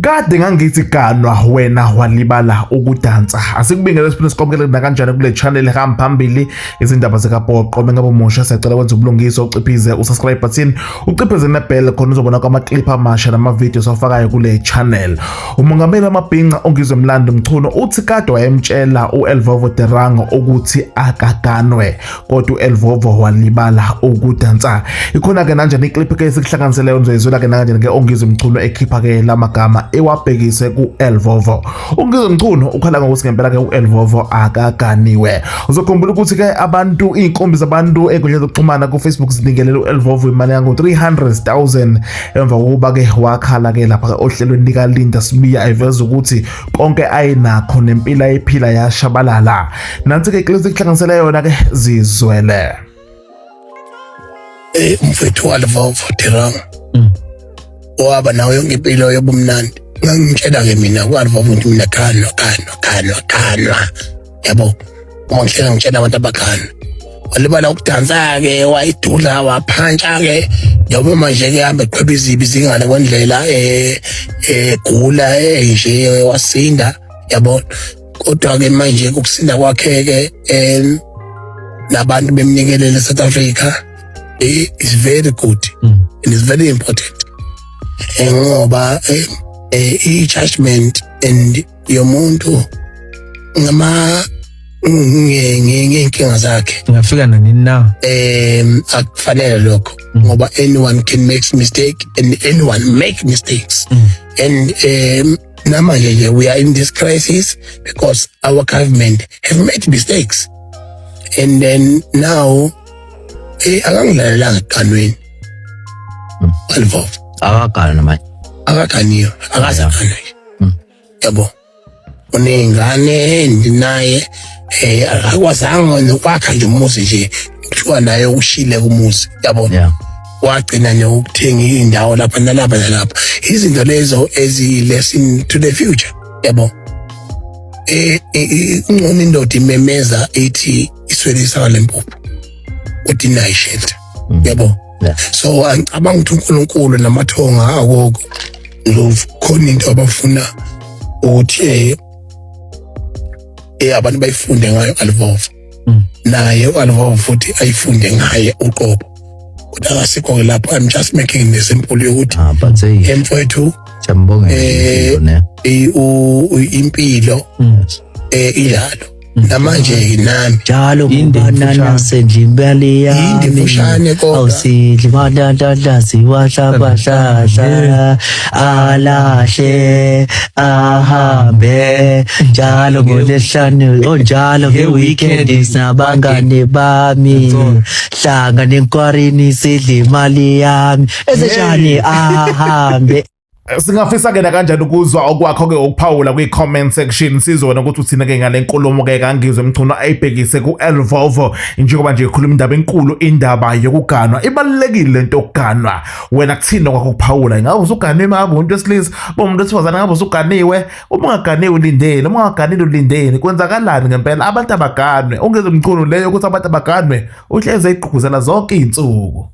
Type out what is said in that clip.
Kade ngangithi ganwa wena walibala ukudansa. Asikubingelele siphinde sikwamukele nakanjani kule channel hamba phambili izindaba zikaBhoqo. Mengabe umusha siyacela kwenza ubulungiswa uciphize usubscribe button, uciphize nebell khona uzobona kwama clip amasha nama video sawafakayo kule channel. Umongameli wamabhinca uNgizwe Mlando Mchunu uthi kade wayemtshela uElvovo Derango ukuthi akaganwe kodwa uElvovo walibala ukudansa. Ikhona ke nanjani iclip ke esikuhlanganiseleyo nizoyizwela ke nakanjani ke uNgizwe Mchunu ekhipha ke lamagama ewabhekise kuElvovo. UNgizwe Mchunu ukhala ngokuthi ngempela ke uElvovo akaganiwe. Uzokhumbula ukuthi ke abantu izinkombi zabantu enkundleni zokuxhumana kuFacebook ziningelele uElvovo imali yango 300,000 emva kokuba ke wakhala ke lapha ohlelweni likaLinda Sibiya eveza ukuthi konke ayinakho nempilo ayiphila yashabalala. Nansi ke iclip ekuhlanganisela yona ke zizwele. Umfethu waLvovo Dirang waba nawo yonke impilo yobumnandi. Ngangimtshela-ke mina kwaLvovo ukuthi mina ganwa ganwa ganwa ganwa, yabo, uma ngihleka ngitshela abantu abaganwa. Walibala ukudansa-ke, wayidudla waphantsha-ke, njengoba manje-ke hamba eqhweba izibi zingale kwendlela, egula nje wasinda, yabo. Kodwa-ke manje ukusinda kwakhe-ke nabantu bemnikelele e-South Africa is very good and is very important, ngoba i-judgment and yomuntu ngama ngey'nkinga zakhe Ngafika nanini na? Akufanele lokho, ngoba anyone can make mistake and anyone make mistakes and namanje nje we are in this crisis because our government have made mistakes. And then now akangilalelanga ekuganweni Alvovo. Akagana manje. Akaganiwe, akaze aganwe, yabo. Uney'ngane naye, akakwazanga nokwakha nje umuzi nje, kuthiwa naye ushile kumuzi, yabo. Wagcina nje ukuthenga indawo lapha nalapha nalapha, izinto lezo eziyi-lesson to the future, yabo. Ingcono indoda imemeza ithi iswele isaka lempuphu uthi inayo ishelter, yabo. So angicabanga ukuthi uNkulunkulu namathonga akoko Ndlovu khona into abafuna ukuthi abantu bayifunde ngayo Alvovo, naye uAlvovo futhi ayifunde ngaye uqobo, kodwa akasikho ke lapho. I'm just making an example yokuthi Ah, but hey, emfowethu siyambonga impilo ne. Impilo injalo namanje nami. Njalo Inde kubanana mfushane. sendla imali Inde yami. mfushane kodwa. Awusidli madladladla wahlabahlahla alahle ahambe njalo ngolesihlanu onjalo nge-weekend sinabangane bami hlanga nenkwarini sidle imali yami eseshani ahambe. Singafisa ke nakanjani ukuzwa okwakho ke ukuphawula kwi-comment section, sizona ukuthi uthina ke ngale nkulumo ke kaNgizwe Mchunu ayibhekise ku-Elvovo, njengoba nje ikhuluma indaba enkulu, indaba yokuganwa. Ibalulekile lento yokuganwa. Wena kuthini okwakho ukuphawula? Ingabe usuganiwe? Ngabe umuntu wesilisa, umuntu wesifazane, ngabe usuganiwe? Uma ungaganiwe ulindeni? Uma ungaganile ulindeni? Kwenzakalani ngempela? Abantu abaganwe. UNgizwe Mchunu leyo ukuthi abantu abaganwe uhleze igqugquzela zonke iy'nsuku.